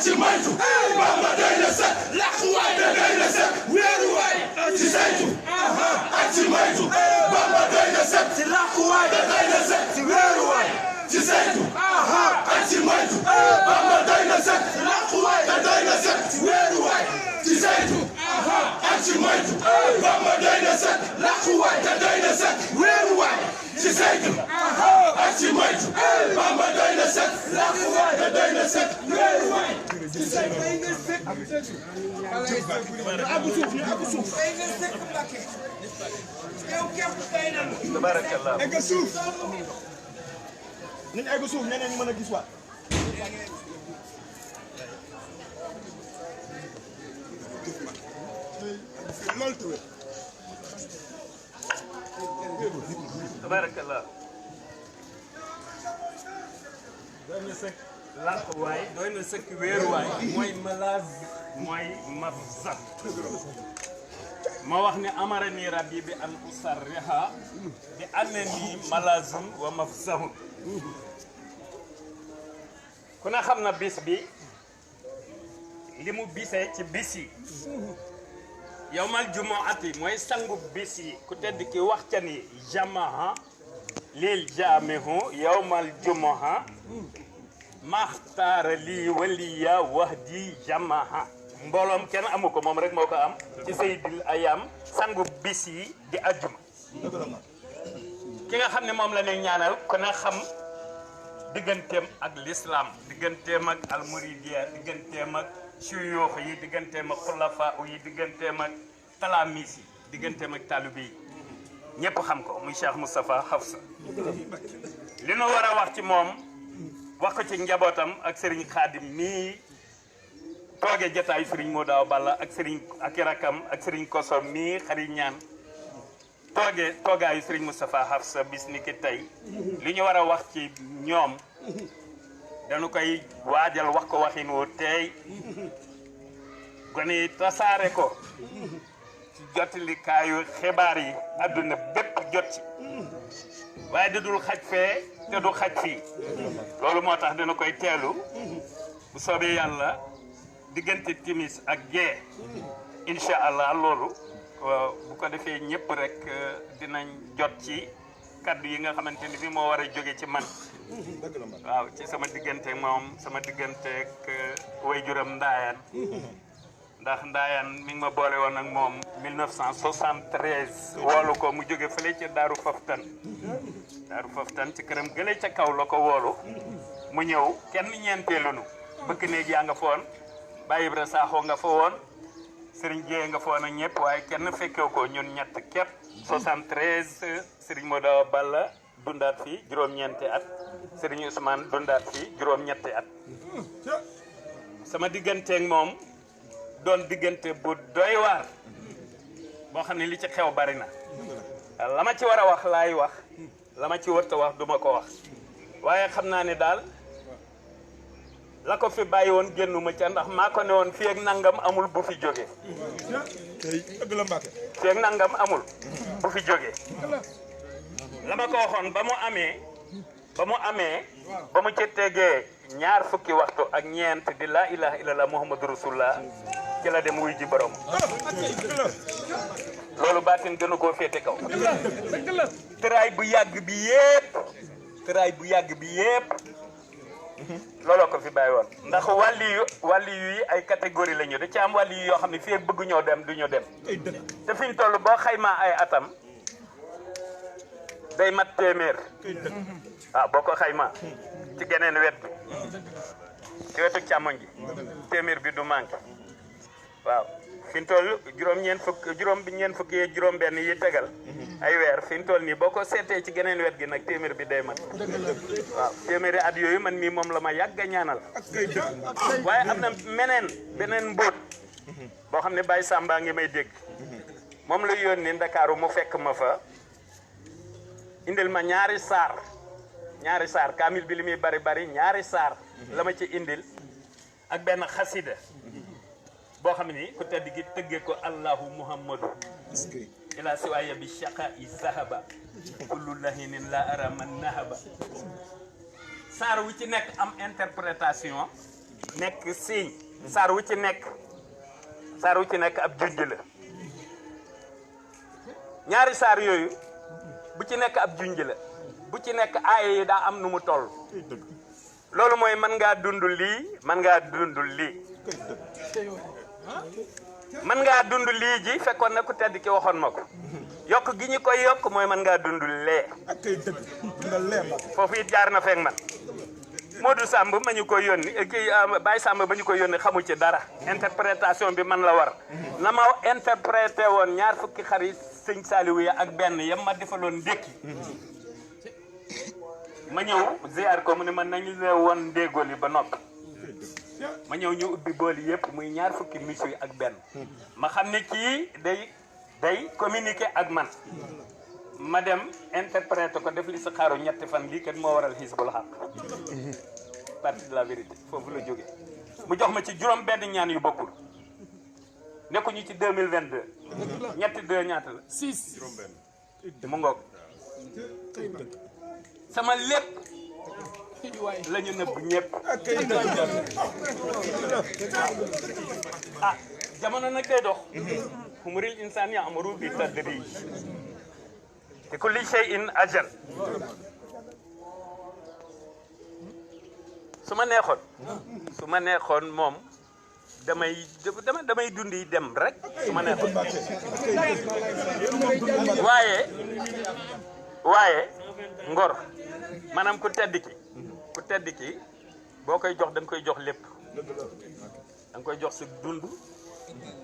ci maytu Bamba doy na sëkk làquwaay te doy na sëkk wéeruwaay ci saytu ak ci maytu Bamba doy na sëkk ci làquwaay te doy na sëkk ci wéeruwaay ci saytu ak ci maytu Bamba doy na sëkk ci làquwaay te doy na sëkk ci wéeruwaay ci saytu ak ci maytu Bamba doy na sëkk làquwaay te doy na sëkk wéeruwaay ci saytu ak ci maytu Bamba doy na sëkk làquwaay te doy na sëkk wéeruwaay ci saytu tabarakallah egg suuf nañ egg suuf ñeneen ñi mën a gis waat tabarakallah doy na sëkk làquwaay doy na sëkk wéeruwaay mooy malaaz mooy mafzat ma wax ne amarani rabbi bi an usarriha bi annani malazun wa mafzahun ku ne xam na bis bi li mu bisee ci bis yi yawmal jumuati mooy sangu bis yi ku tedd ki wax ca ni jamaha lil jamihu yawmal jumuha maxtaara lii waliya wahdi jamaha mbooloom kenn amu ko moom rek moo ko am ci sayyidil ayam sangu bis yi di ajjuma ki nga xam ne moom la ñuy ñaanal ku ne xam digganteem ak l'islam digganteem ak almuridiya digganteem ak suyuux yi digganteem ak xulafa yi digganteem ak talamis yi digganteem ak taalibe yi ñëpp xam ko muy Cheikh Moustapha Hafsa li nu war a wax ci moom wax ko ci njabootam ak Serigne Khadim mii toogee jotaayu Serigne Modaw Balla ak Serigne ak rakam ak Serigne Koso mii xari ñaan toogaayu Serigne Moustapha Hafsa bis ni ki tey li ñu war a wax ci ñoom dañu koy waajal wax ko waxin woo teey gone tasaare ko ci jotalikaayu xibaar yi àdduna bépp jot ci waaye da dul xaj fee te du xaj fii loolu moo tax dina koy teelu bu soobee yàlla diggante timis ak gee incha allah loolu bu ko defee ñëpp rek dinañ jot ci kaddu yi nga xamante ni bi moo war a jóge ci man waaw ci sama diggante moom sama digganteeg waajuram Ndaayaan ndax Ndaayaan mi ngi ma boole woon ak moom 1973 woolu ko mu jóge fële ca Daaru Faftan ci këram gële ca kaw la ko woolu mu ñëw kenn ñeenteelunu bëkk néeg yaa nga foon Baye Ibra Sakho nga fa woon Serigne Dieye nga fa woon ak ñëpp waaye kenn fekkew ko ñun ñett képp 73 Serigne Modaw Balla dundaat fii juróom-ñeenti at Serigne Ousmane dundaat fii juróom-ñetti at sama digganteeg moom doon diggante bu doy waar boo xam ne li ci xew bari na la ma ci war a wax laay wax la ma ci warta wax duma ko wax waaye xam naa ne daal la ko fi bàyyi woon génnuma ca ndax maa ko ne woon fii ak nangam amul bu fi jógee fii ak nangam amul bu fi jógee la ma ko waxoon ba mu amee ba mu ci tegee ñaar fukki waxtu ak ñeent di laa ilaha illallah muhammadu rasulullah ci la dem wuy ji borom loolu baatin gënu koo féete kaw tëraay bu yàgg bi yépp looloo ko fi bàyyi woon ndax wàlli yi ay catégorie la ñu da ci am wàlli yi yoo xam ne fii ak bëgg ñoo dem du ñu dem te fi ñu toll boo xaymaa ay atam day mat téeméer waaw boo ko xaymaa ci geneen wet bi ci wetu càmmoñ gi téeméer bi du manqué waaw fi ñu toll juróom-ñeent fukk yi juróom-benn yi tegal ay weer fi ñu toll nii boo ko seetee ci geneen wet gi nag téeméer bi day mat waaw téeméeri at yooyu man mii moom la ma yàgg a ñaanal waaye am na beneen mbóot boo xam ne Baye Samba ngi may dégg moom la yónni Ndakaaru mu fekk ma fa indil ma ñaari saar kaamil bi li muy bari ñaari saar la ma ci indil ak benn xasida boo xam ni ku tedd gi tëggee ko allahu muhammadu ila siwaaya bi shaqa i zahaba kullu lahinin la ara man nahaba saar wu ci nekk am interprétation nekk siiñ saar wu ci nekk ab junj la ñaari saar yooyu bu ci nekk ab junj la bu ci nekk aaya yi daa am nu mu toll loolu mooy mën ngaa dund lii mën ngaa dund lii mën ngaa dund lii ji fekkoon na ku tedd ki waxoon ma ko yokk gi ñu koy yokk mooy mën ngaa dund lee foofu it jaar na feek man Modou Samb ma ñu koy yónni kii Baye Samb ba ñu koy yónni xamu ci dara interprétation bi man la war na ma interprété woon ñaar fukki xarit sëñ Saliou ya ak benn yam ma defaloon ndékki ma ñëw ziar ko mu ne man nañu ne woon ndéegool yi ba noppi ma ñëw ñu ubbi bool yi yëpp muy ñaar fukki misu yi ak benn ma xam ne kii day communiquer ak man ma dem interpréter ko def li sa xaaru ñetti fan lii kat moo waral Hizbul Haq parti de la vérité foofu la jógee mu jox ma ci juróom benn ñaan yu bokkul nekkuñu ci 2022 ñetti 2 ñaata la 6 mu ngoog sama lépp la ñu nëbb ñëpp ah jamono nag day dox humuril insaan ya amaru bi tadrij te kulli shay'in ajal su ma neexoon moom damay dundi dem rek su ma neexoon waaye ngor maanaam ku tedd ki boo koy jox da nga koy jox lépp da nga koy jox sa dund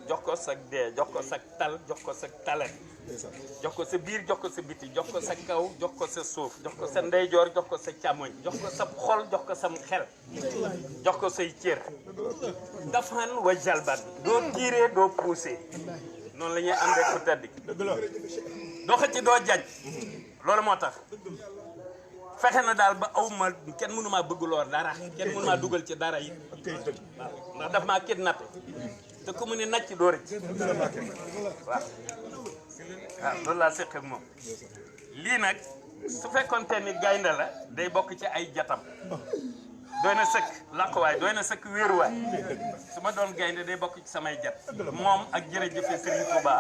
jox ko sa dee jox ko sa tal jox ko sa talet jox ko sa biir jox ko sa biti jox ko sa kaw jox ko sa suuf jox ko sa ndeyjoor jox ko sa càmmoñ jox ko sa xol jox ko sam xel jox ko say cër dafaan wa jalban doo tiiree doo poussé noonu la ñuy àndee ku tedd ki doo xëcc doo jaj loolu moo tax fexe na daal ba aw ma kenn mënu maa bëggloo dara kenn mënu maa dugal ci dara yi waaw ndax daf maa kidnappé te ku mu ne nacc doo rëcc waaw loolu laa séq ak moom lii nag su fekkoonte ni gaynde la day bokk ci ay jatam doy na sëkk làquwaay doy na sëkk wéeruwaay su ma doon gaynde day bokk ci samay jat moom ak jërëjëfe Serigne Touba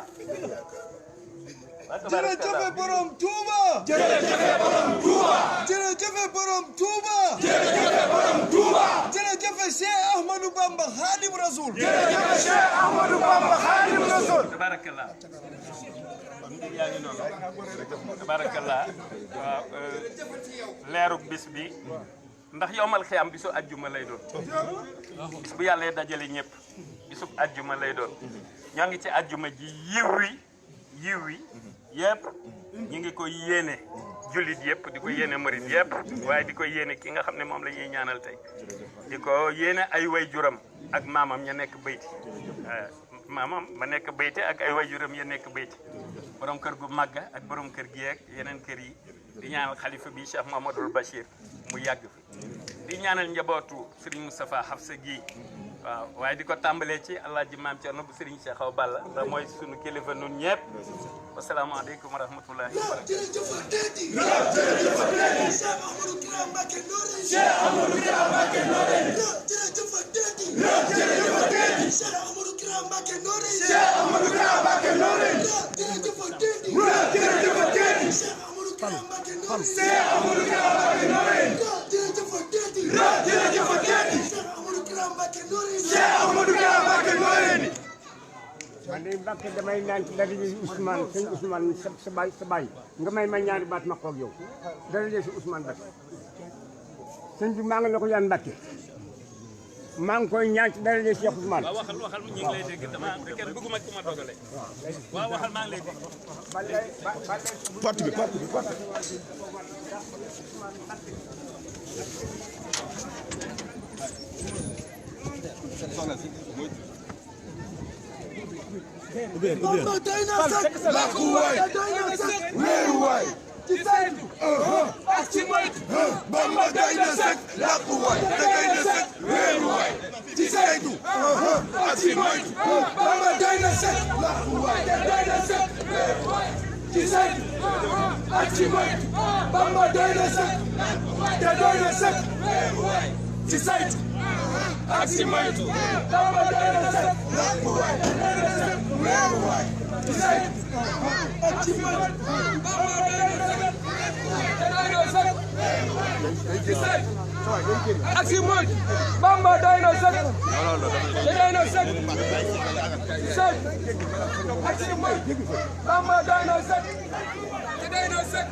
jërëjëf borom Touba. jërëjëf borom Touba. jërëjëf borom Touba. jërëjëf borom Touba. jërëjëf Cheikh Ahmadou Bamba Khadim Rasoul. jërëjëf Cheikh Ahmadou Bamba Khadim Rasoul. tabarakallah yaa ngi noonu tabarakallah waaw leerug bis bi ndax yowmal xiyam bisu ajjuma lay doon bis bu yàlla dajale ñëpp bisub ajjuma lay doon ñoo ngi ci ajjuma ji yiw wi yëpp ñu ngi ko yéene jullit yëpp di ko yéene murit yëpp waaye di ko yéene ki nga xam ne moom la ñuy ñaanal tey di ko yéene ay way juram ak maamam ña nekk bayti maamam ma nekk bayti ak ay way juram ya nekk bayti borom kër gu màgga ak borom kër gi yeeg yeneen kër yi di ñaanal xalifa bi Cheikh Mamadou Bachir mu yàgg fi di ñaanal njabootu Serigne Moustapha Hafsa gi waaw waaye di ko tàmbalee ci Alaaji Maam Cerno bu Serigne Cheikh Awa Balla ndax mooy sunu kilifa nun ñëpp wasalaamaaleykum wa rahmatullahi wa man de Mbacke damay ñaan ci dara ji Ousmane sëñ Ousmane sa baay nga may ma ñaari baat ma xoog yow dara ji si Ousmane Mbacke sëñ bi maa ngi la ko ñaan Mbacke maa ngi koy ñaan ci dara ji Cheikh Ousmane. waaw waxal ñu ngi lay dégg dama kenn bëgguma ku ma dogale. waaw waxal maa ngi lay dégg. parti bi Bamba doy na sëkk làquwaay doy na sëkk wéeruwaay ci saytu ak ci moytu Bamba doy na sëkk làquwaay doy na sëkk wéeruwaay ci saytu ak ci moytu Bamba doy na sëkk làquwaay doy na sëkk wéeruwaay ci saytu ak ci moytu Bamba doy na sëkk doy na sëkk wéeruwaay ci saytu ak si moytu Bamba doy na sëkk làquwaay doy na sëkk weeruwaay ci saytu ak ci moytu Bamba doy na sëkk te doy na sëkk ci saytu ak si moytu Bamba doy na sëkk te doy na sëkk ci saytu ak si moytu Bamba doy na sëkk te doy na sëkk